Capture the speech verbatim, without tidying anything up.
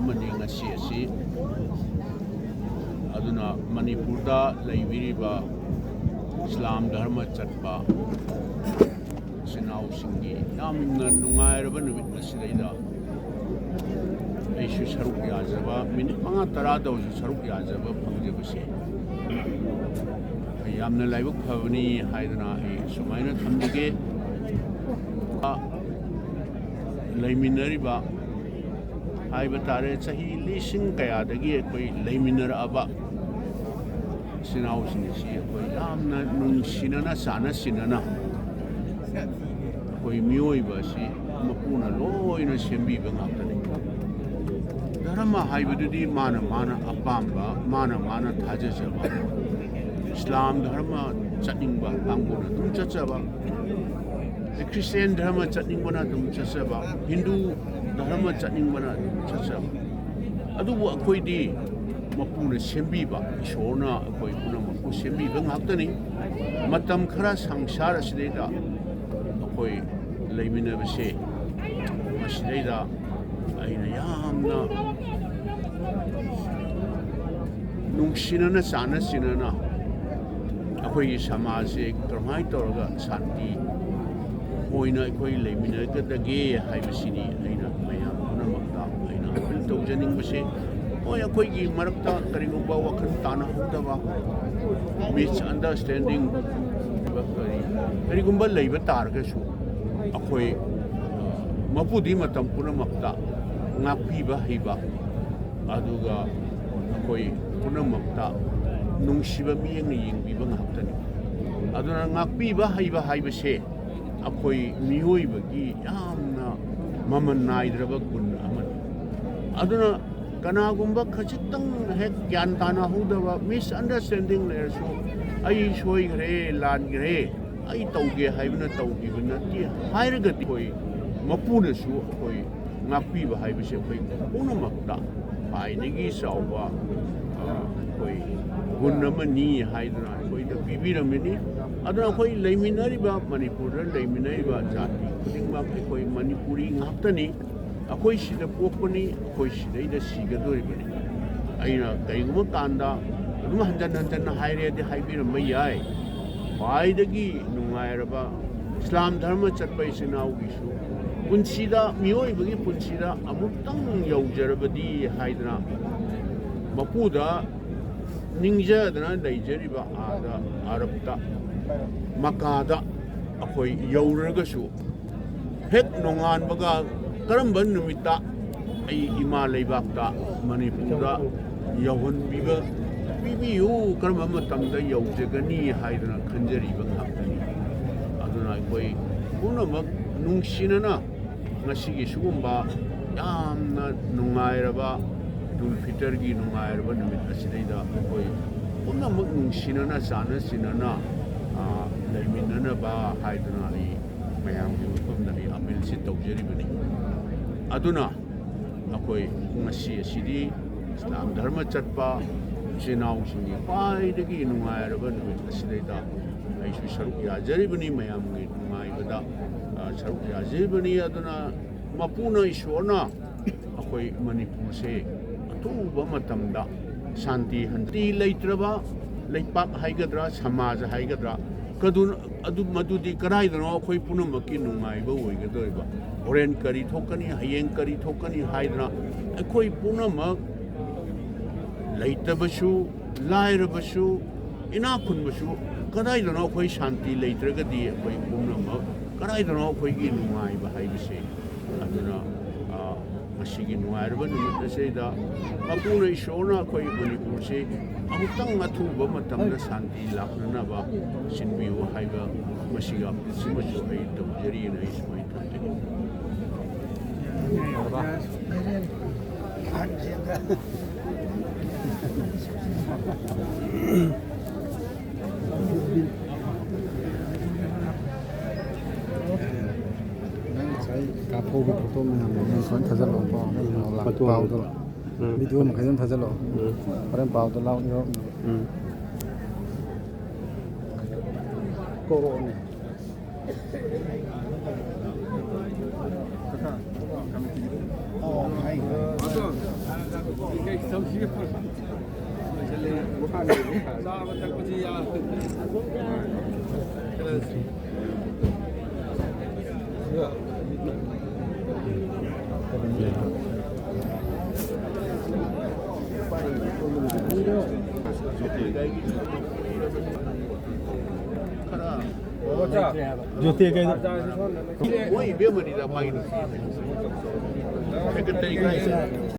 ꯑꯃꯅꯤ ꯉꯁꯤ ꯑꯁꯤ꯫ ꯑꯗꯨꯅ ꯃꯅꯤꯄꯨꯔꯗ ꯂꯩꯕꯤꯔꯤꯕ ꯏꯁꯂꯥꯝ ꯙꯔꯃ ꯆꯠꯄ ꯏꯆꯤꯟ ꯏꯅꯥꯎꯁꯤꯡꯒꯤ ꯌꯥꯝꯅ ꯅꯨꯡꯉꯥꯏꯔꯕ ꯅꯨꯃꯤꯠ ꯑꯁꯤꯗꯩꯗ ꯑꯩꯁꯨ ꯁꯔꯨꯛ ꯌꯥꯖꯕ, ꯃꯤꯅꯤꯠ ꯃꯉꯥ ꯇꯔꯥꯗ ꯑꯣꯏꯔꯁꯨ ꯁꯔꯨꯛ ꯌꯥꯖꯕ ꯐꯪꯖꯕꯁꯦ ꯑꯩ ꯌꯥꯝꯅ ꯂꯥꯏꯕꯛ ꯐꯕꯅꯤ ꯍꯥꯏꯗꯅ ꯑꯩ ꯁꯨꯃꯥꯏꯅ ꯊꯝꯖꯒꯦ꯫ ꯂꯩꯃꯤꯟꯅꯔꯤꯕ ꯍꯥꯏꯕ ꯇꯥꯔꯦ, ꯆꯍꯤ ꯂꯤꯁꯤꯡ ꯀꯌꯥꯗꯒꯤ ꯑꯩꯈꯣꯏ ꯂꯩꯃꯤꯟꯅꯔꯛꯑꯕ ꯏꯆꯤꯟ ꯏꯅꯥꯎꯁꯤꯡ ꯑꯁꯤ ꯑꯩꯈꯣꯏ ꯌꯥꯝꯅ ꯅꯨꯡꯁꯤꯅꯅ ꯆꯥꯟꯅ ꯆꯤꯟꯅꯅ ꯑꯩꯈꯣꯏ ꯃꯤꯑꯣꯏꯕ ꯑꯁꯤ ꯃꯄꯨꯅ ꯂꯣꯏꯅ ꯁꯦꯝꯕꯤꯕ ꯉꯥꯛꯇꯅꯤ꯫ ꯙꯔꯃ ꯍꯥꯏꯕꯗꯨꯗꯤ ꯃꯥꯅ ꯃꯥꯅ ꯑꯄꯥꯝꯕ, ꯃꯥꯅ ꯃꯥꯅ ꯊꯥꯖꯖꯕ, ꯏꯁꯂꯥꯝ ꯙꯔꯃ ꯆꯠꯅꯤꯡꯕ ꯀꯥꯡꯕꯨꯅ ꯑꯗꯨꯝ ꯆꯠꯆꯕ, ꯈ꯭ꯔꯤꯁꯇꯤꯌꯥꯟ ꯙꯔꯃ ꯆꯠꯅꯤꯡꯕꯅ ꯑꯗꯨꯝ ꯆꯠꯆꯕ, ꯍꯤꯟꯗꯨ ꯙꯔꯃ ꯆꯠꯅꯤꯡꯕꯅ ꯑꯗꯨꯝ ꯆꯠꯆꯕ꯫ ꯑꯗꯨꯕꯨ ꯑꯩꯈꯣꯏꯗꯤ ꯃꯄꯨꯅ ꯁꯦꯝꯕꯤꯕ, ꯏꯁꯣꯔꯅ ꯑꯩꯈꯣꯏ ꯄꯨꯝꯅꯃꯛꯄꯨ ꯁꯦꯝꯕꯤꯕ ꯉꯥꯛꯇꯅꯤ꯫ ꯃꯇꯝ ꯈꯔ ꯁꯪꯁꯥꯔ ꯑꯁꯤꯗꯩꯗ ꯑꯩꯈꯣꯏ ꯂꯩꯃꯤꯟꯅꯕꯁꯦ, ꯃꯁꯤꯗꯩꯗ ꯑꯩꯅ ꯌꯥꯝꯅ ꯅꯨꯡꯁꯤꯅꯅ ꯆꯥꯟꯅ ꯆꯤꯟꯅꯅ ꯑꯩꯈꯣꯏꯒꯤ ꯁꯃꯥꯖꯁꯦ ꯀꯔꯝꯍꯥꯏꯅ ꯇꯧꯔꯒ ꯁꯥꯟꯇꯤ ꯑꯣꯏꯅ ꯑꯩꯈꯣꯏ ꯂꯩꯃꯤꯟꯅꯒꯗꯒꯦ ꯍꯥꯏꯕꯁꯤꯅꯤ ꯑꯩꯅ ꯃꯌꯥꯝ ꯄꯨꯝꯅꯃꯛꯇ ꯑꯩꯅ ꯑꯄꯤꯜ ꯇꯧꯖꯅꯤꯡꯕꯁꯦ꯫ ꯍꯣꯏ, ꯑꯩꯈꯣꯏꯒꯤ ꯃꯔꯛꯇ ꯀꯔꯤꯒꯨꯝꯕ ꯋꯥꯈꯜ ꯇꯥꯅꯍꯧꯗꯕ, ꯃꯤꯁꯑꯟꯗꯔꯁꯇꯦꯟꯗꯤꯡ ꯀꯔꯤ, ꯀꯔꯤꯒꯨꯝꯕ ꯂꯩꯕ ꯇꯥꯔꯒꯁꯨ ꯑꯩꯈꯣꯏ ꯃꯄꯨꯗꯤ ꯃꯇꯝ ꯄꯨꯝꯅꯃꯛꯇ ꯉꯥꯛꯄꯤꯕ ꯍꯩꯕ, ꯑꯗꯨꯒ ꯑꯩꯈꯣꯏ ꯄꯨꯝꯅꯃꯛꯇ ꯅꯨꯡꯁꯤꯕ ꯃꯤꯠꯌꯦꯡꯅ ꯌꯦꯡꯕꯤꯕ ꯉꯥꯛꯇꯅꯤ꯫ ꯑꯗꯨꯅ ꯉꯥꯛꯄꯤꯕ ꯍꯩꯕ ꯍꯥꯏꯕꯁꯦ ꯑꯩꯈꯣꯏ ꯃꯤꯑꯣꯏꯕꯒꯤ ꯌꯥꯝꯅ ꯃꯃꯜ ꯅꯥꯏꯗ꯭ꯔꯕ ꯒꯨꯟ ꯑꯃꯅꯤ꯫ ꯑꯗꯨꯅ ꯀꯅꯥꯒꯨꯝꯕ ꯈꯖꯤꯛꯇꯪ ꯍꯦꯛ ꯒ꯭ꯌꯥꯟ ꯇꯥꯅꯍꯧꯗꯕ, ꯃꯤꯁꯑꯟꯗꯔꯁꯇꯦꯟꯗꯤꯡ ꯂꯩꯔꯁꯨ, "ꯑꯩ ꯁꯣꯏꯈ꯭ꯔꯦ, ꯂꯥꯟꯈ꯭ꯔꯦ, ꯑꯩ ꯇꯧꯒꯦ ꯍꯥꯏꯕꯅ ꯇꯧꯈꯤꯕ ꯅꯠꯇꯦ" ꯍꯥꯏꯔꯒꯗꯤ, ꯑꯩꯈꯣꯏ ꯃꯄꯨꯅꯁꯨ ꯑꯩꯈꯣꯏ ꯉꯥꯛꯄꯤꯕ ꯍꯥꯏꯕꯁꯦ ꯑꯩꯈꯣꯏ ꯄꯨꯝꯅꯃꯛꯇ ꯈ꯭ꯋꯥꯏꯗꯒꯤ ꯆꯥꯎꯕ, ꯑ, ꯑꯩꯈꯣꯏ ꯒꯨꯟ ꯑꯃꯅꯤ ꯍꯥꯏꯗꯨꯅ ꯑꯩꯈꯣꯏꯗ ꯄꯤꯕꯤꯔꯝꯃꯤꯅꯤ꯫ ꯑꯗꯨꯅ ꯑꯩꯈꯣꯏ ꯂꯩꯃꯤꯟꯅꯔꯤꯕ, ꯃꯅꯤꯄꯨꯔꯗ ꯂꯩꯃꯤꯟꯅꯔꯤꯕ ꯖꯥꯇꯤ ꯈꯨꯗꯤꯡꯃꯛ ꯑꯩꯈꯣꯏ ꯃꯅꯤꯄꯨꯔꯤ ꯉꯥꯛꯇꯅꯤ꯫ ꯑꯩꯈꯣꯏ ꯁꯤꯗ ꯄꯣꯛꯄꯅꯤ, ꯑꯩꯈꯣꯏ ꯁꯤꯗꯩꯗ ꯁꯤꯒꯗꯣꯔꯤꯕꯅꯤ꯫ ꯑꯩꯅ ꯀꯔꯤꯒꯨꯝꯕ ꯀꯥꯟꯗ ꯑꯗꯨꯝ ꯍꯟꯖꯟ ꯍꯟꯖꯟꯅ ꯍꯥꯏꯔꯦꯗꯤ ꯍꯥꯏꯕꯤꯔꯝꯕ ꯌꯥꯏ꯫ ꯈ꯭ꯋꯥꯏꯗꯒꯤ ꯅꯨꯡꯉꯥꯏꯔꯕ ꯏꯁꯂꯥꯝ ꯙꯔꯃ ꯆꯠꯄ ꯏꯆꯤꯟ ꯏꯅꯥꯎꯒꯤꯁꯨ ꯄꯨꯟꯁꯤꯗ, ꯃꯤꯑꯣꯏꯕꯒꯤ ꯄꯨꯟꯁꯤꯗ ꯑꯃꯨꯛꯇꯪ ꯌꯧꯖꯔꯕꯗꯤ ꯍꯥꯏꯗꯅ ꯃꯄꯨꯗ ꯅꯤꯡꯖꯗꯅ ꯂꯩꯖꯔꯤꯕ ꯑꯥꯗ ꯑꯔꯕꯇ, ꯃꯀꯥꯗ ꯑꯩꯈꯣꯏ ꯌꯧꯔꯒꯁꯨ ꯍꯦꯛ ꯅꯣꯡꯉꯥꯟꯕꯒ ꯀꯔꯝꯕ ꯅꯨꯃꯤꯠꯇ ꯑꯩ ꯏꯃꯥ ꯂꯩꯕꯥꯛꯇ, ꯃꯅꯤꯄꯨꯔꯗ ꯌꯧꯍꯟꯕꯤꯕ, ꯄꯤꯕꯤꯌꯨ, ꯀꯔꯝꯕ ꯃꯇꯝꯗ ꯌꯧꯖꯒꯅꯤ ꯍꯥꯏꯗꯅ ꯈꯟꯖꯔꯤꯕ ꯉꯥꯛꯇꯅꯤ꯫ ꯑꯗꯨꯅ ꯑꯩꯈꯣꯏ ꯄꯨꯝꯅꯃꯛ ꯅꯨꯡꯁꯤꯅꯅ ꯉꯁꯤꯒꯤ ꯁꯤꯒꯨꯝꯕ ꯌꯥꯝꯅ ꯅꯨꯡꯉꯥꯏꯔꯕ ꯏꯗꯨꯜ ꯐꯤꯇꯔꯒꯤ ꯅꯨꯡꯉꯥꯏꯔꯕ ꯅꯨꯃꯤꯠ ꯑꯁꯤꯗꯩꯗ ꯑꯩꯈꯣꯏ ꯄꯨꯝꯅꯃꯛ ꯅꯨꯡꯁꯤꯅꯅ ꯆꯥꯟꯅ ꯆꯤꯟꯅꯅ, ꯑ, ꯂꯩꯃꯤꯟꯅꯅꯕ ꯍꯥꯏꯗꯨꯅ ꯑꯩ ꯃꯌꯥꯝꯒꯤ ꯃꯐꯝꯗ ꯑꯩ ꯑꯄꯤꯜꯁꯤ ꯇꯧꯖꯔꯤꯕꯅꯤ꯫ ꯑꯗꯨꯅ ꯑꯩꯈꯣꯏ ꯉꯁꯤ ꯑꯁꯤꯗꯤ ꯏꯁꯂꯥꯝ ꯙꯔꯃ ꯆꯠꯄ ꯏꯆꯤꯜ ꯏꯅꯥꯎꯁꯤꯡꯒꯤ ꯈ꯭ꯋꯥꯏꯗꯒꯤ ꯅꯨꯡꯉꯥꯏꯔꯕ ꯅꯨꯃꯤꯠ ꯑꯁꯤꯗꯩꯗ ꯑꯩꯁꯨ ꯁꯔꯨꯛ ꯌꯥꯖꯔꯤꯕꯅꯤ, ꯃꯌꯥꯝꯒꯤ ꯅꯨꯡꯉꯥꯏꯕꯗ, ꯑ, ꯁꯔꯨꯛ ꯌꯥꯖꯔꯤꯕꯅꯤ꯫ ꯑꯗꯨꯅ ꯃꯄꯨꯅ, ꯏꯁꯣꯔꯅ ꯑꯩꯈꯣꯏ ꯃꯅꯤꯄꯨꯔꯁꯦ ꯑꯊꯨꯕ ꯃꯇꯝꯗ ꯁꯥꯟꯇꯤ, ꯍꯟꯇꯤ ꯂꯩꯇ꯭ꯔꯕ ꯂꯩꯄꯥꯛ ꯍꯥꯏꯒꯗ꯭ꯔꯥ, ꯁꯃꯥꯖ ꯍꯥꯏꯒꯗ꯭ꯔꯥ, ꯀꯗꯨ-, ꯑꯗꯨ, ꯃꯗꯨꯗꯤ ꯀꯗꯥꯏꯗꯅꯣ ꯑꯩꯈꯣꯏ ꯄꯨꯝꯅꯃꯛꯀꯤ ꯅꯨꯡꯉꯥꯏꯕ ꯑꯣꯏꯒꯗꯧꯔꯤꯕ? ꯍꯣꯔꯦꯟ ꯀꯔꯤ ꯊꯣꯛꯀꯅꯤ, ꯍꯌꯦꯡ ꯀꯔꯤ ꯊꯣꯛꯀꯅꯤ ꯍꯥꯏꯗꯅ ꯑꯩꯈꯣꯏ ꯄꯨꯝꯅꯃꯛ, ꯂꯩꯇꯕꯁꯨ, ꯂꯥꯏꯔꯕꯁꯨ, ꯏꯅꯥꯛ ꯈꯨꯟꯕꯁꯨ, ꯀꯗꯥꯏꯗꯅꯣ ꯑꯩꯈꯣꯏ ꯁꯥꯟꯇꯤ ꯂꯩꯇ꯭ꯔꯒꯗꯤ ꯑꯩꯈꯣꯏ ꯄꯨꯝꯅꯃꯛ ꯀꯗꯥꯏꯗꯅꯣ ꯑꯩꯈꯣꯏꯒꯤ ꯅꯨꯡꯉꯥꯏꯕ ꯍꯥꯏꯕꯁꯦ? ꯑꯗꯨꯅ, ꯑ, ꯉꯁꯤꯒꯤ ꯅꯨꯡꯉꯥꯏꯔꯕ ꯅꯨꯃꯤꯠ ꯑꯁꯤꯗ ꯃꯄꯨꯅ ꯏꯁꯣꯔꯅ ꯑꯩꯈꯣꯏ ꯃꯅꯤꯄꯨꯔꯁꯤ ꯑꯃꯨꯛꯇꯪ ꯑꯊꯨꯕ ꯃꯇꯝꯗ ꯁꯥꯟꯇꯤ ꯂꯥꯛꯅꯅꯕ ꯁꯤꯟꯕꯤꯌꯨ ꯍꯥꯏꯕ ꯃꯁꯤꯒ ꯑꯁꯤꯃꯁꯨ ꯑꯩ ꯇꯧꯖꯔꯤꯅ ꯑꯩ ꯁꯨꯃꯥꯏꯅ ꯊꯝꯖꯒꯦ꯫ ꯅꯪ ꯉꯁꯥꯏ ꯀꯥꯞꯊꯣꯛꯄ ꯐꯣꯇꯣ ꯃꯌꯥꯝꯗꯣ ꯅꯪ ꯂꯣꯏ ꯊꯥꯖꯤꯜꯂꯛꯑꯣ, ꯄꯥꯎ, ꯅꯪ ꯄꯥꯎ ꯂꯥꯛ-, ꯐꯣꯇꯣ ꯄꯥꯎꯗꯣ, ꯎꯝ꯫ ꯚꯤꯗꯤꯑꯣ ꯃꯈꯩ ꯑꯗꯨꯝ ꯊꯥꯖꯤꯜꯂꯛꯑꯣ꯫ ꯎꯝ꯫ ꯍꯣꯔꯦꯟ ꯄꯥꯎꯗꯣ ꯂꯥꯎ ꯌꯥꯎꯔꯛꯅꯕ꯫ ꯎꯝ꯫ ꯀꯧꯔꯛꯑꯣꯅꯦ꯫ ꯆꯥꯕ ꯊꯛꯄꯁꯤ ꯌꯥ-, ꯈꯔ ꯖꯣꯇꯤ ꯀꯩꯅꯣ? ꯃꯣꯏ ꯏꯕꯦꯝꯃꯅꯤꯗ ꯃꯥꯒꯤꯗꯨ꯫ ꯁꯦꯀ꯭ꯔꯦꯇꯔꯤ ꯀꯥꯏꯁꯦ꯫